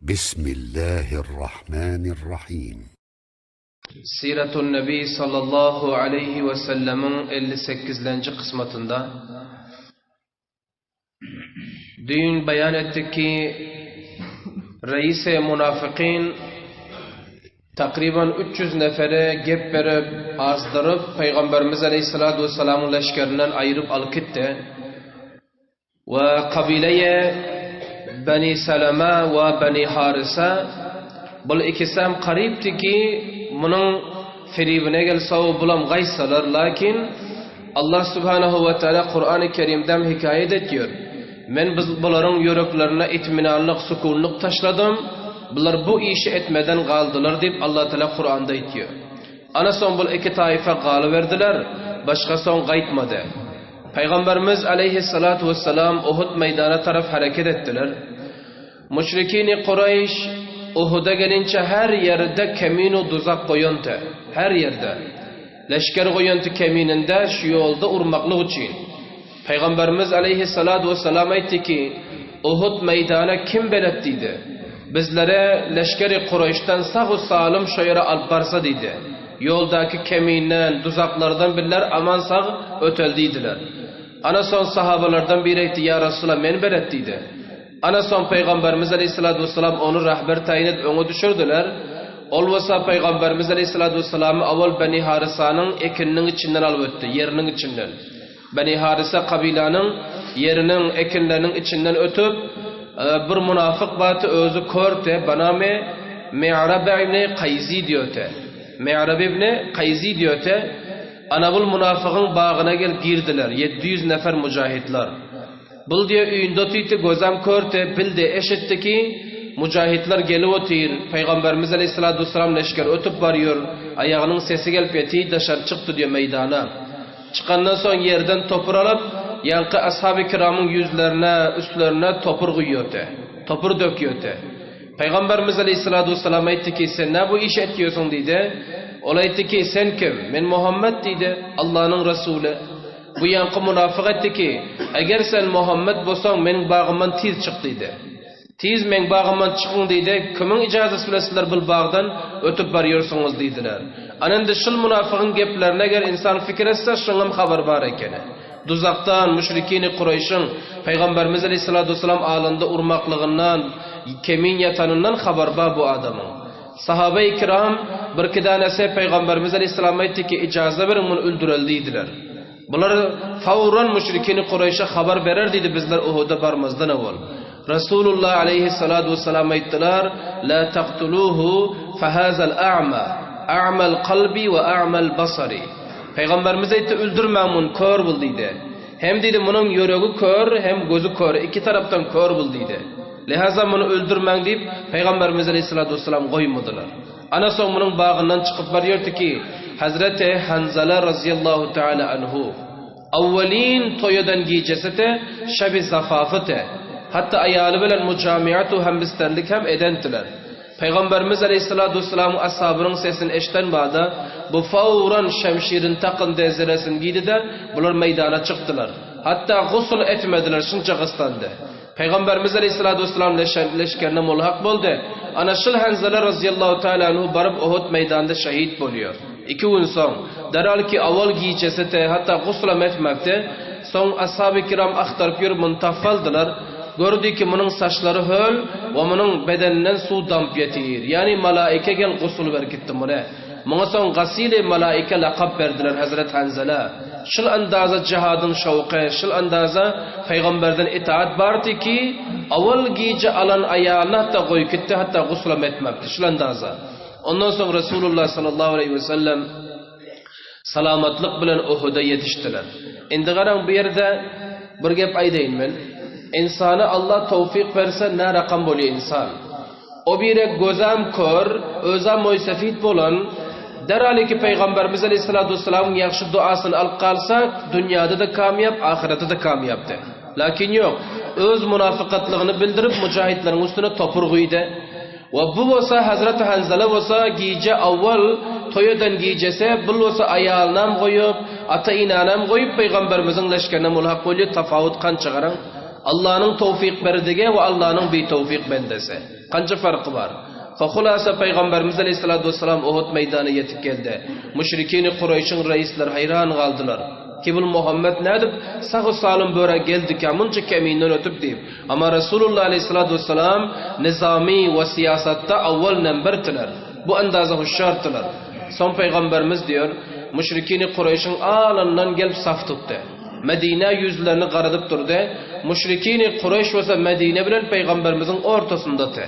Bismillahirrahmanirrahim. Siratun Nebi sallallahu aleýhi we sellemiň 58-lenji kysmatynda düýn baýan etdik ki, Reis-i Munafykyn takryban 300 nefere gep berip, azdyryp, Pygamberimiz aleýhissalatu wessalamyň leşgerinden aýryp alyp gitdi. We kabileýe Beni Salama we Beni Harysa bul ikisem karypdy ki, munuň firibine gelsew bulam gaýtsalar, lakin Allah subhanahu we taala Kurany Kerimdem hikaýat etýär, Men biz bularyň ýüreklerine itminanlyk, sukunlyk taşladym, bular bu işi etmeden galdylar diýip Allah taala Kuranda aýtýar. Ana soň bul iki taýfa galyberdiler, başga soň gaýtmady. Pygamberimiz aleýhissalatu wessalam Uhud meýdana tarap hereket etdiler. Müşrikini Kureýş Uhuda gelinçe her ýerde kemin-u duzak goýandy, her ýerde. Leşger goýandy kemininde şu ýolda urmaklyk üçin. Pygamberimiz aleýhissalatu wessalam aýtdy ki, Uhud meýdana kim belet diýdi. Bizlere leşgeri Kureýşden sag-u salym şo ýere alyp barsa diýdi. Ýoldaky keminden, duzaklardan bizler aman-sag öteli diýdiler. Ana soň sahabalardan biri aýtdy, Ýa Resulallah, men belet diýdi. Ana soň Pygamberimiz aleýhissalatu wessalam ony rahber taýyn edip öňe düşürdiler. Ol bolsa Pygamberimiz aleýhissalatu wessalamy owal Beni Harysanyň ekininiň içinden alyp ötdi, ýeriniň içinden. Beni Harysa kabylanyň ýeriniň, ekinleriniň içinden ötüp, bir munafyk bardy, özi kördi, banamy Me'rebe ibni Kaýzi diýerdi. Me'rebe ibni Kaýzi diýerdi. Ana bul munafygyň bagyna gelip girdiler, 700 nefer mujahidler. Bul diýe öýünde otyrdy, gözem kördi, bildi, eşitdi ki, mujahidler gelip otyr, Pygamberimiz aleýhissalatu wessalam leşger ötüp barýar, aýagynyň sesi gelip ýetir, daşary çykdy diýe meýdana. Çykandan soň ýerden topur alyp, ýaňky ashaby kiramyň ýüzlerine, üstlerine topur guýýardy. Topur dökýärdi. Pygamberimiz aleýhissalatu wessalam aýtdy ki, Sen nä bu işi etýärsiň diýdi. Ol aýtdy ki, Sen kim? Men Muhammet diýdi, Allanyň resuly. Bu ýaňky munafyk aýtdy ki, Eger sen Muhammet bolsaň, meniň bagymdan tiz çyk diýdi. Tiz meň bagymdan çykyň diýdi, kimiň ijazasy bilen sizler bul bagdan ötüp barýorsyňyz diýdiler. Ana indi şul munafygyň geplerine eger ynsan pikir etse şuňam habary bar ekeni. Duzakdan, müşrikini Kureýşiň Pygamberimiz aleýhissalatu wessalam alynda urmaklygyndan, kemin ýatanyndan habary bar bu adamyň. Sahabeýi kiram birki dänesi Pygamberimiz aleýhissalama aýtdy ki, ijaza beriň muny öldüreli diýdiler. Bular fawran müşrikini Kureýşe habar berer diýdi bizler Uhuda barmazdan owal. Resulullah aleýhissalatu wessalam aýtdylar, La taktuluhu fahazal a'ma, a'mal kalbi we a'mal basari. Pygamberimiz aýtdy, öldürmäň muny, kör bul diýdi. Hem diýdi, munuň ýüregi kör, hem gözi kör, iki tarapdan kör bul diýdi. Lihaza muny öldürmäň diýip, Pygamberimiz aleýhissalatu wessalam goýmadylar. Ana soň munuň bagyndan çykyp barýardy ki, Hazreti Hanzala razyýallahu taala anhu awwalin toýadan gijesi-te şebi zafafy-te, hatda aýaly bilen mujamiat-u hembisterlik hem edendiler. Pygamberimiz aleýhissalatu wessalamyň ashabynyň sesini eşden bada, bu fawran şemşirini takyndy, ziresini giýdi-de, bular meýdana çykdylar. Hatda gusl etmediler, şunça gyssandy. Pygamberimiz aleýhissalatu wessalam leşgerine mulhak boldy. Ana şul Hanzala razyýallahu taala anhu baryp Uhud meýdanynda şehit bolýar. Iki gün soň, derhal ki awal gijesi-te, hatda guslam etmepdi. Soň ashaby kiram agtaryp ýörüp muny tapyp aldylar. Gördi ki munuň saçlary höl we munuň bedeninden suw damyp ýetir. Ýagny malaike gel gusul berip gitdi muny. Muňa soň Gasili malaika lakap berdiler Hezret Hanzala. Şul andaza jihadyň şowky, şul andaza pygamberden itaat bardy ki, awal gije alan aýalyny hatda goýup gitdi, hatda gusulam etmepdi, şul andaza. Ondan soň Resulullah sallallahu aleýhi we sellem salamatlyk bilen Uhuda ýetişdiler. Indi garaň bu ýerde bir gep aýdaýyn men. Ynsana Allah towfyk berse nä rakam bolýar ynsan. O birek gözem kör, özem moýsefit bolan, derhaliki Pygamberimiz aleýhissalatu wessalamyň ýagşy duasyny alyp galsa, dünýäde-de kamýap, ahyretde-de kamýapdy. Lakin ýok, öz munafykatlygyny bildirip, mujahitleriň üstüne topur guýdy. We bu bolsa Hazreti Hanzala bolsa gije awwal toý eden gijesi, bul bolsa aýalynam goýup, ata-inanam goýup Pygamberimiziň leşgerine mulhak bolýar, tafawut kança garaň. Allanyň towfyk berdigi we Allanyň bitowfyk bendesi. Kança farky bar? Fa hulasa Pygamberimiz aleýhissalatu wessalam Uhud meýdanyna ýetip geldi. Müşrikini Kureýşiň reisleri haýran galdylar. Ki bul Muhammet nädip sag-u-salym böre geldikä munça keminden ötüp diýip. Amma Resulullah aleýhissalatu wessalam nizamy we syýasatda awwal nembirdiler. Bu endaza hüşşardylar. Soň Pygamberimiz diýer, Müşrikini Kureýşiň alyndan gelip saf tutdy. Medinä ýüzlerini garadyp durdy. Müşrikini Kureýş bolsa Medine bilen Pygamberimiziň ortasyndady.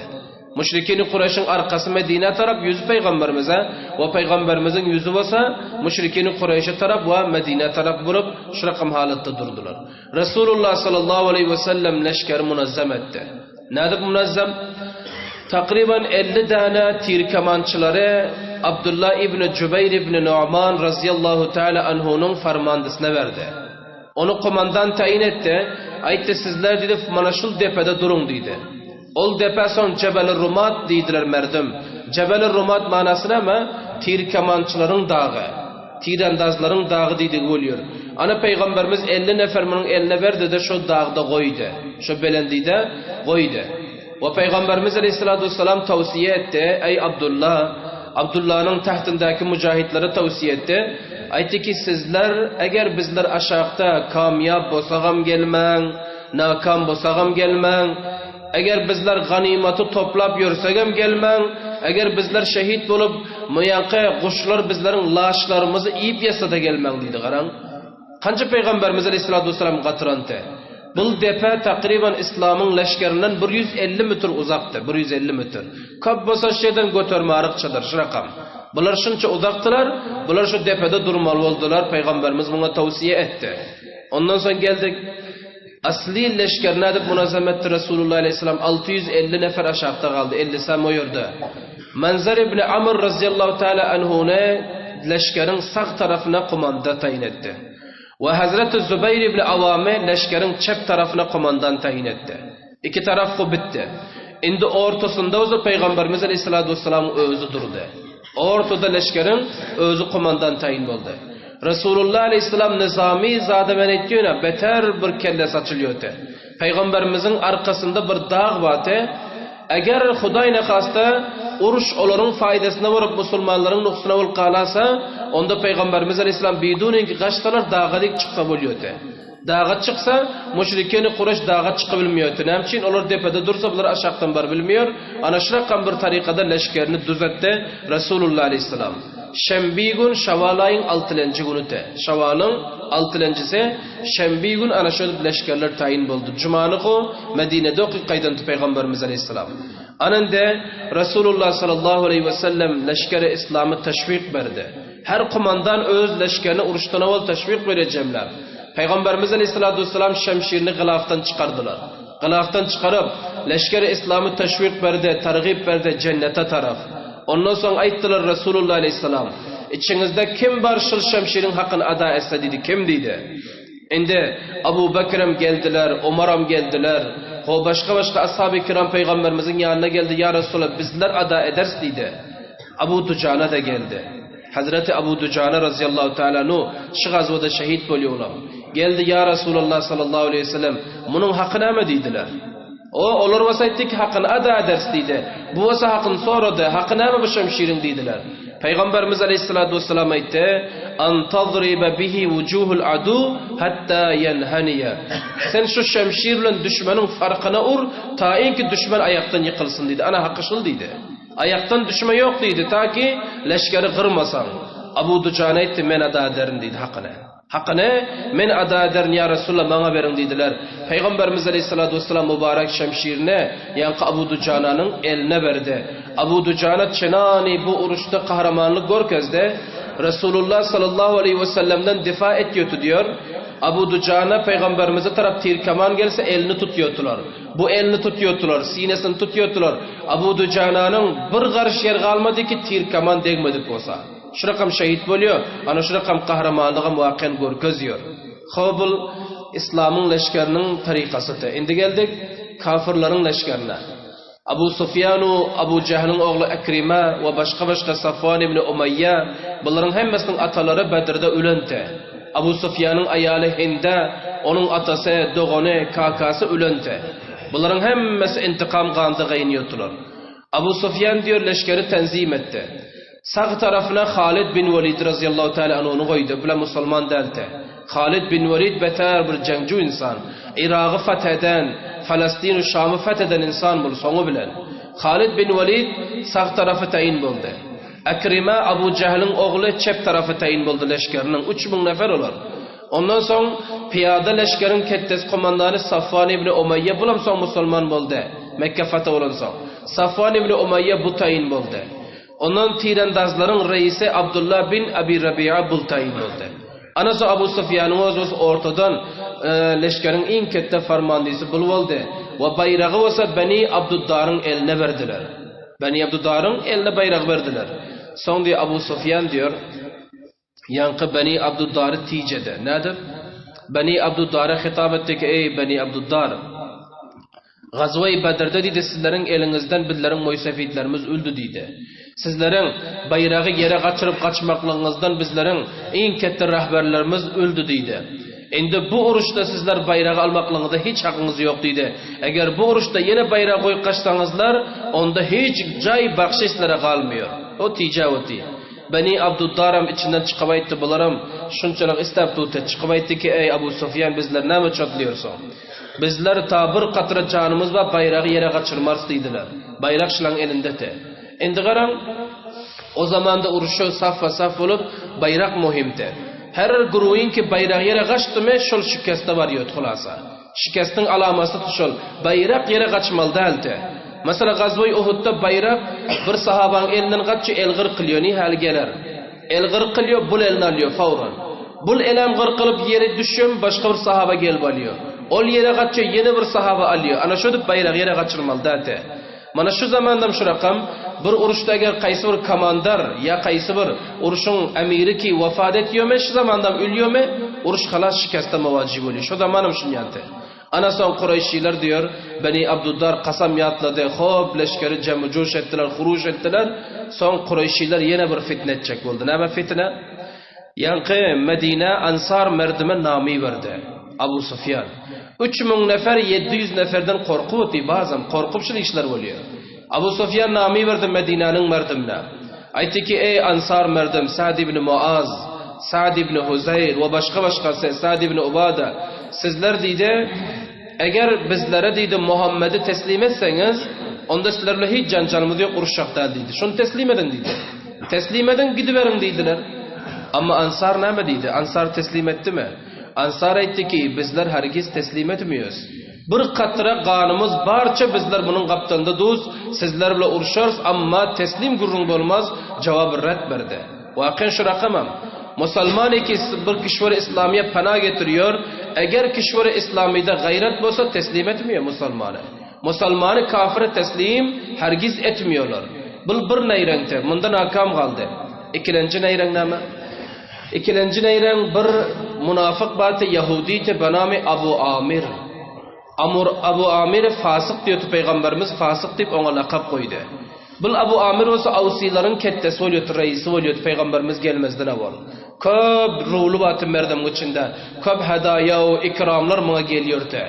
Müşrikini Kureýşiň arkasy Medinä tarap, ýüzi Pygamberimize we Pygamberimiziň ýüzi bolsa müşrikini Kureýşe tarap we Medinä tarap bolup, şu rakam halatda durdular. Resulullah sallallahu aleýhi we sellem leşgeri munazzam etdi. Nädip munazzam? Takryban 50 däne tirkemançylary Abdullah ibn Jubeýr ibn Nu'man razyýallahu teala anhunyň farmandysyna berdi. Ony komandan taýyn etdi. Aýtdy, sizler diýdi, mana şul depede duruň diýdi. Ol depä soň Jebeli Rumat diýdiler merdum. Jebeli Rumat manasy näme? Tirkemançylaryň dagy. Tirendazlaryň dagy diýdigi bolýar. Ana pygamberimiz 50 nefer munuň eline berdi-de şo dagda goýdy. Şo belendide goýdy. We pygamberimiz aleýhissalatu wessalam towsiýe etdi, Eý Abdulla, Abdullanyň tahtyndaky mujahitlere towsiýe etdi. Aýtdy ki, sizler eger bizler aşakda kamýap bolsagam gelmäň, nakam bolsagam gelmäň, Eger bizler ganymaty toplap ýörsegem gelmäň, eger bizler şehit bolup, muýaňky guşlar bizleriň laşlarymyzy iýip ýetse-de gelmäň diýdi. Garaň, kança Pygamberimiz aleýhissalatu wessalam gatyranty. Bul depe takryban islamyň leşgerinden 150 metr uzakdy, 150 metr. Köp bolsa şu ýerden götermarykçadyr, şu rakam. Bular şunça uzakdylar, bular şu depede durmaly boldular, Pygamberimiz muňa towsiýe etdi. Ondan soň geldik. Asly leşger nädip munazzam etdi Resulullah aleýhissalam 650 nefer aşakda galdy, ellisem o ýerde. Manzar ibn Amr razyýallahu taala anhuny leşgeriň sag tarapyna komanda taýyn etdi. We Hazreti Zubeýr ibn Awamy leşgeriň çep tarapyna komandan taýyn etdi. Iki tarap hu bitdi. Indi ortasynda bolsa Pygamberimiz aleýhissalatu wessalamyň özi durdy. Ortada leşgeriň özi komandan taýyn boldy. Resulullah aleýhissalam Nyzamy zada men aýtýan-a, beter bir kelle saçylýoty. Pygamberimiziň arkasynda bir dag bardy. Eger Hudaý nahasta uruş olaryň faýdasyna bolup, musulmanlaryň nuksyna bolup galasa, onda Pygamberimiz aleýhissalam biduninki gaçsalar daga dik çyksa bolýoty. Daga çyksa, müşrikeni Kureş daga çykybilmeýärdi. Näme üçin? Olar depede dursa, bular aşakdan barybilmeýär. Ana şu rakam bir tarykada leşgerini düzetdi Resulullah aleýhissalam. Şenbi gün Şawal aýyň altylenji günüdi. Şawalyň altylenjisi şenbi gün ana şödüp leşgerler taýyn boldy. Jumany hu Medinede okyp gaýdandy Pygamberimiz aleýhissalam. Ana indi Resulullah sallallahu aleýhi wesellem leşgere yslamy teşwik berdi. Her kumandan öz leşgerini uruşdan owal teşwik berýär jemläp. Pygamberimiz aleýhissalatu wessalam şemşirini gylafdan çykardylar. Gylafdan çykaryp, leşgeri yslamy teşwik berdi, targyp berdi jennete tarap. Ondan soň aýtdylar Resulullah aleýhissalam, Içiňizde kim bar şul şemşiriň hakyny ada etse diýdi, kim diýdi. Indi Abu Bekirem geldiler, Omaram geldiler. Ho başga-başga ashaby kiram pygamberimiziň ýanyna geldi, Ýa Resulallah bizler ada ederis diýdi. Abu Dujana-da geldi. Hazreti Abu Dujana razyýallahu taala anhu şu gazwada şehit bolýar olam. Geldi, Ýa Resulallah sallallahu aleýhi we sellem, munuň haky näme diýdiler. O, olar bolsa aýtdy ki, hakyny ada ederis diýdi. Bu bolsa hakyny sorady, haky näme bu şemşiriň diýdiler. Pygamberimiz aleýhissalatu wessalam aýtdy, An tadriba bihi wujuhul adu hatta ýenhaniýa. Sen şu şemşir bilen düşmeniň farkyna ur, taýynki düşmen aýakdan ýykylsyn diýdi. Ana haky şul diýdi. Aýakdan düşme ýok diýdi, ta ki leşgeri gyrmasaň. Abu Dujana aýtdy, men ada ederin diýdi hakyny. Hakyny men ada ederin ýa Resulallah maňa beriň diýdiler. Pygamberimiz aleýhissalatu wessalam mübarek şemşirini ýaňky Abu Dujananyň eline berdi. Abu Dujana çenani bu uruşda kahramanlyk görkezdi. Resulullah sallallahu aleýhi wesellemden difa etýoty diýor. Abu Dujana pygamberimize tarap tir-keman gelse elini tutýotylar. Bu elini tutýotylar, sinesini tutýotylar. Abu Dujananyň bir garyş ýeri galmady ki tir-keman degmedik bolsa. Şu rakam şehit bolýar, ana şu rakam gahrymanlygam wakyany görkezýär. Hobul islamyň leşgeriniň tarykasydy. Indi geldik kafyrlaryň leşgerine. Abu Sufýanu, Abu Jehliň ogly Ekrime we başga-başga Safwan ibn Umaýýa, bularyň hemmesiniň atalary Bedrde ölendi. Abu Sufýanyň aýaly Hinde, onuň atasy, dogany, kakasy ölendi. Bularyň hemmesi intikam ganda gaýynýardylar. Abu Sufýan diýer leşgeri tenzim etdi. Sag tarapyna Halid bin Welid razyýallahu teala anhuny goýdy, bula musulman däldi. Halid bin Welid beter bir jeňçi ynsan. Yragy feth eden, Falastinu Şamy feth eden ynsan bul soňy bilen. Halid bin Welid sag tarapy taýyn boldy. Ekrime Abu Jehliň ogly çep tarapy taýyn boldy leşgeriniň, 3000 nefer olar. Ondan soň pyýada leşgeriň ketdesi komandany Safwan ibn Umaýýa bulam soň musulman boldy, Mekge feth bolansoň. Safwan ibn Umaýýa bu taýyn boldy. Ondan tirendazlaryň reisi Abdulla bin Abi Rabia bul taýyn boldy. Ana soň Abu Sufýanyň özi bolsa ortadan leşgeriň iň ketde farmandysy bul boldy we baýragy bolsa Beni Abduddaryň eline berdiler. Beni Abduddaryň eline baýragy berdiler. Soň diýýär Abu Sufýan diýýär, Ýaňky Beni Abduddary tijedi. Nädip? Beni Abduddara hitap etdi ki, Eý, Beni Abduddar! Gazwa-i Bedrde diýdi, sizleriň eliňizden bizleriň moýsefitlerimiz öldi diýdi. Sizleriň baýragy ýere gaçyryp gaçmaklygyňyzdan bizleriň iň ketde rehberlerimiz öldi diýdi. Indi bu uruşda sizler baýragy almaklygyňyza hiç hakyňyz ýok diýdi. Eger bu uruşda ýene baýragy goýup gaçsaňyzlar, onda hiç jaý bagşy sizlere galmaýar. O tijä oty. Beni Abduddaram içinden çykyp aýtdy, bularam şunçalyk isläp dute çykyp aýtdy ki, Eý, Abu Sufýan, bizleri näme çotlaýarsyň? Bizler ta bir katra janymyz bar, baýragy ýere gaçyrmarys diýdiler. Baýrak şulaň elindeti. Indi garaň, o zamanda uruşa safba-saf bolup, baýrak möhümdi. Her guruwyňky baýragy ýere gaçdymy, şol şikeste barýardy, hulasa. Şikestiň alamaty şol. Baýrak ýere gaçmaly däldi. Meselem, Gazwa-i Uhudda baýrak bir sahabaň elinden gaçdy, el gyrkylýar, nihal geler. El gyrkylýar, bul elini alýar fawran. Bul elem gyrkylyp ýere düşýär, başga bir sahaba gelip alýar. Ol ýere gaçýar, ýene bir sahaba alýar. Ana şödüp baýragy ýere gaçyrmaly däldi. Mana şu zamandam şu rakam, bir uruşda eger kaýsy bir komandar ýa kaýsy bir uruşyň emiri ki wefat etýärmi, şu zamandam ölýärmi, uruş halas şikeste mowajy bolýar. Şo zamanam şunýanty. Ana soň kuraýşylar diýer, Beni Abduddar kasam ýatlady, hop leşgeri jemy juş etdiler, huruj etdiler. Soň kuraýşylar ýene bir fitne etjek boldy. Näme fitne? Ýaňky Medinä Ansar merdime namy berdi. Abu Sufýan. 3000 nefer 700 neferden gorkup oty, bazam gorkup şul işler bolýar. Abu Sufýan namy berdi Medinäniň merdimine. Aýtdy ki, eý Ansar merdim Sa'd ibn Muaz, Sa'd ibn Huzeýl we başga-başga Sa'd ibn Ubada, sizler diýdi, eger bizlere diýdi Muhammedi teslim etseňiz, onda sizler bilen hiç janjalymyz ýok, uruşjak däl diýdi. Şuny teslim ediň diýdi. Teslim ediň, gidiberiň diýdiler. Amma Ansar näme diýdi? Ansar teslim etdimi? Ansar aýtdy ki, bizler hergiz teslim etmiýos. Bir katra ganymyz barça bizler munuň gapdalynda dus, sizler bile urşarys, amma teslim gürrüň bolmaz, jogaby ret berdi. Wakan şu rakamam. Musalman ki bir kişweri islamiýe pena getirýär, eger kişweri islamyda gaýrat bolsa teslim etmiýär musalmany. Musalmany kafire teslim hergiz etmiýorlar. Bul bir neýreňte, munda nakam galdy. Ikilenji neýreň näme? Ikilenji neýreň bir munafyk bardy, ýahuditi benami Abu Amir. Amur Abu Amiri fasyk diýdi pygamberimiz fasyk diýip oňa lakap goýdy. Bul Abu Amir bolsa Awsylaryň ketdesi bolýardy, reisi bolýardy pygamberimiz gelmezden owal. Köp ruly bardy merdemiň içinde. Köp hedaýa we ikramlar muňa gelýärdi.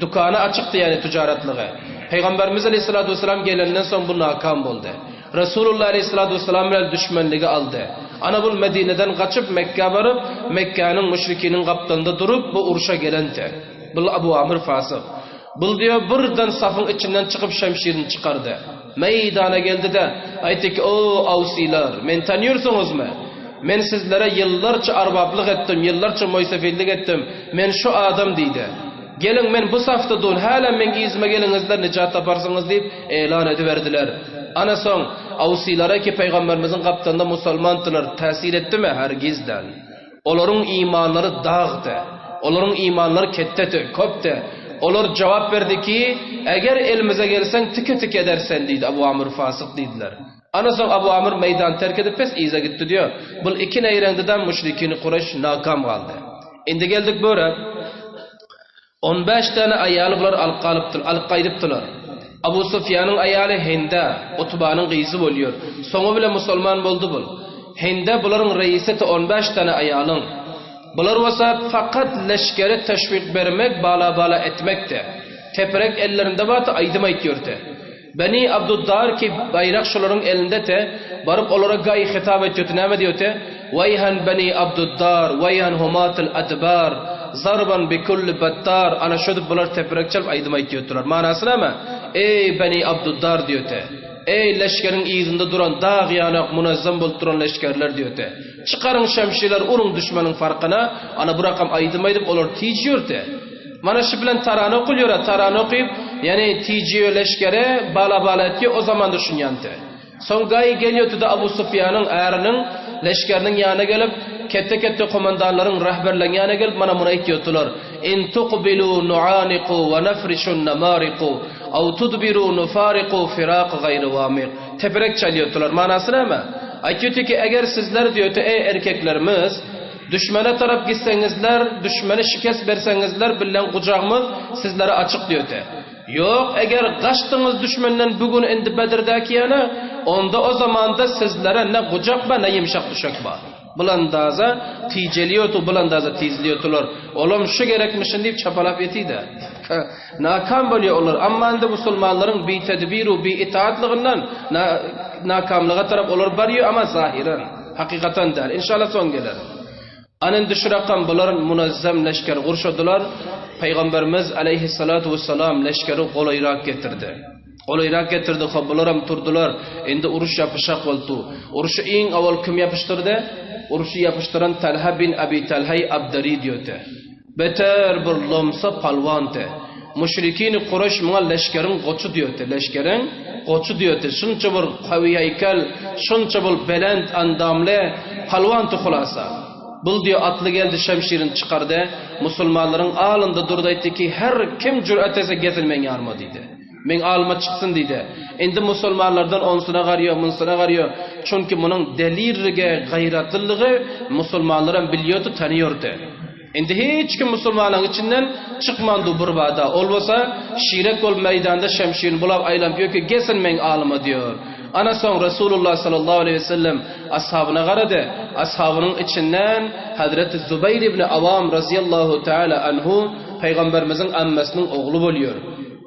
Dükany açykdy ýagny tijaratlygy. Pygamberimiz aleýhissalatu wessalam gelenden soň bu nakam boldy. Resulullah aleýhissalatu wessalam bilen düşmenligi aldy. Ana bul Medineden gaçyp Mekgä baryp, Mekgäniň müşrikiniň gapdalynda durup bu urşa gelenti. Bul Abu Amir fasyk. Bul diýýär birden safyň içinden çykyp şemşirini çykardy. Meýdana geldi-de, aýtdy ki, O, awsylar, meni tanýarsyňyzmy? Men sizlere ýyllarça arbaplyk etdim, ýyllarça moýsefillik etdim. Men şu adam diýdi. Geliň, men bu safda dun, hälem meň yzyma geliňizler, nijat taparsyňyz diýip, elan ediberdiler. Ana soň, awsylara ki, pygamberimiziň gapdalynda musulmandylar, täsir etdimi? Hergiz däl. Olaryň imanlary dagdy. Olaryň imanlary ketdedi, köpdi. Olar jogap berdi ki, Eger elimize gelseň, tike-tike ederis seni diýdi, Abu Amr fasyk diýdiler. Ana soň Abu Amr meýdany terk edip pes yza gitdi diýýär. Bul iki neýreňdidem müşrikini Kureýş nakam galdy. Indi geldik böre. 15 däne aýaly bular alyp galypdyr, alyp gaýdypdylar. Abu Sufýanyň aýaly Hinde, Utbanyň gyzy bolýar. Soňy bilen musulman boldy bul. Hinde bularyň reisiti 15 däne aýalyň. Bular bolsa fakat leşgere teşwik bermek, bala-bala etmekdi. Teprek ellerinde bardy, aýdym aýtýardy. Beni Abduddar ki baýrak şolaryň elindete, baryp olara gaý hitap etýärdi. Näme diýýärdi? Waýhan Beni Abduddar, waýhan humatul adbar, zarban bi kulli battar, ana şödüp bular teprek çalyp aýdym aýtýardylar. Manasy näme? Eý Beni Abduddar diýýärdi. Eý leşgeriň yzynda duran dag ýanak munazzam bolup duran leşgerler diýýärdi. Çykaryň şemşirler uruň düşmeniň farkyna, ana bu rakam aýdym aýdyp olar tijýärdi. Mana şu bilen tarany okulýar-a, tarany okyp, ýagny tijýär leşgere bala-bala etýär, o zamanda şunýandy. Soň Gaý gelýärdi-de Abu Sufýanyň äriniň leşgeriniň ýanyna gelip, ketde-ketde komandanlaryň, rehberleriň ýanyna gelip, mana muny aýtýardylar, In tukbilu nuaniku we nafrişun namariku, aw tudbiru nufariku firaq gaýry wamyk. Teprek çalýardylar. Manasy näme? Aýtýardy ki, eger sizler diýýärdi, eý erkeklerimiz, Düşmene tarap gitseňizler, düşmene şikes berseňizler bilen gujagymyz sizlere açyk diýdi. Ýok, eger gaçdyňyz düşmenden bu gün indi Bedrdäki ýaly, onda o zamanda sizlere ne gujak bar, ne ýumşak düşek bar. Bulandaza tijelýärdi, bulandaza tizleýärdiler. Olam şu gerekmişin diýip çapalap ýetidi. Nakam bolýar olar. Amma indi musulmanlaryň bitedbir we biitaatlygyndan nakamlyga tarap olar barýar, amma zahyran. Hakykatan däl. Inşallah soň geler. Ana indi şu rakam bular munazzam leşger gurşadylar. Pygamberimiz aleýhissalatu wessalam leşgeri golaýrak getirdi. Golaýrak getirdi, hop bularam turdular. Indi uruş ýapyşak boldy. Uruşy iň owal kim ýapyşdyrdy? Uruşy ýapyşdyran Talha bin Abi Talhaý Abdary diýdi. Beter bir lomsa palwandy. Müşrikini Kureş muňa leşgeriň goçy diýerdi. Leşgeriň goçy diýerdi. Şunça bir kawy heýkel, şunça bir belent endamly palwandy hulasa. Bul diýe atly geldi şemşirini çykardy. Musulmanlaryň alynda durdy aýtdy ki, her kim jüret etse gelsin meň ýanyma diýdi. Meň alyma çyksyn diýdi. Indi musulmanlardan onsyna garýar, munsyna garýar. Çünki munuň delirlige, gaýratlylygy musulmanlaram bilýärdi, tanýardy. Indi hiç kim musulmanlaryň içinden çykmandy birbada. Ol bolsa şirek bolup meýdanda şemşirini bulap aýlanyp ýör ki, gelsin meň alyma diýör. Ana soň Resulullah sallallahu aleýhi we sellem ashabyna garady. Ashabynyň içinden Hazreti Zubeýr ibn Awam razyýallahu taala anhu pygamberimiziň ammasynyň ogly bolýar.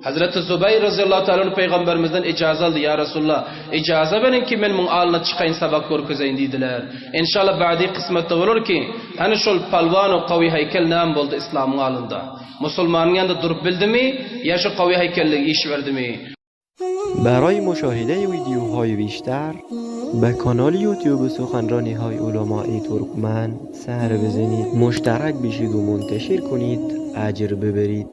Hazreti Zubeýr razyýallahu taala anhu pygamberimizden ijaza aldy, Ýa Resulallah, ijaza beriň ki, men muň alyna çykaýyn sabak görkezeýin diýdiler. Enşalla bady kysmatda bolar ki, hany şol palwan o kawy heýkel näme boldy islamyň alynda? Musulmanyň ýanynda durup bildimi ýa şu kawy heýkelligi iş berdimi? برای مشاهده ویدیوهای بیشتر به کانال یوتیوب سخنرانی های علمای ترکمن سر بزنید مشترک بشید و منتشر کنید اجر ببرید.